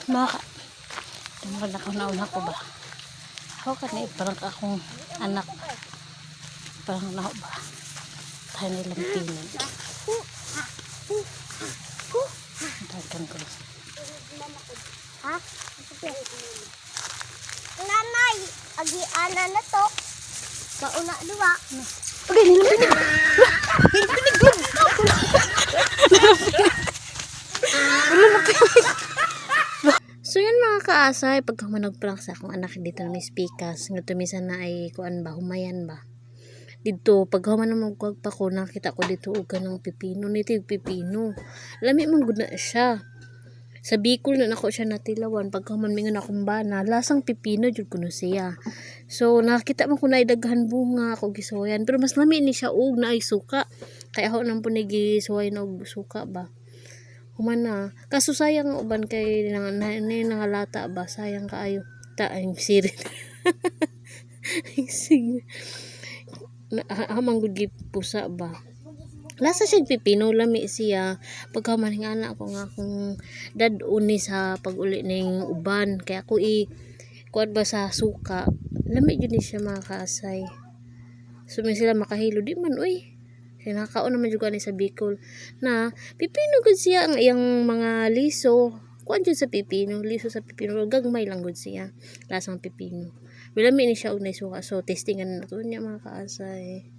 Maka mga nakauna-una ko ba? Ako ka na parang akong anak. Parang na ba? Tayo nilang pinig. Dagan ko. Ha? Nanay, agi ana na to. Mauna duwa. Okay, nilang pinig. Nilang pinig. So yun, mga kaasay, pagka nagprank sa akong anak dito na may speakers, nga tumisan na ay kuan ba, humayan ba. Dito, pag human na magkuwag pa ko, nakita ko dito og ng pipino, nito yung pipino. Lami man gud na siya. Sa Bicol na nako siya natilawan, pagka human mingon akong bana, lasang pipino jud kuno siya. So nakita mo ko na daghan bunga ako gisuwayan, pero mas lami ni siya og naay suka. Kaya ako nang po gisuway na og suka ba. Human na. Kaso sayang ang uban kay na nangalata ba, sayang kaayo. Ta ay sirit. Sige. Na, hamang gud gipusa ba. Lasa siya pipino, lami siya. Pagka man nga anak ko nga akong dad-on ni sa pag-uli ning uban. Kaya ako i kuan ba sa suka. Lami jud ni siya, mga kaasay. So may sila makahilo di man uy. Kaya nakakaon naman jud ani sa Bicol na pipino gud siya ang iyang mga liso. Kuan jud sa pipino, liso sa pipino, gagmay lang gud siya. Lasang pipino. Lami ni siya og nay suka. So testingan na to niya, mga kaasay.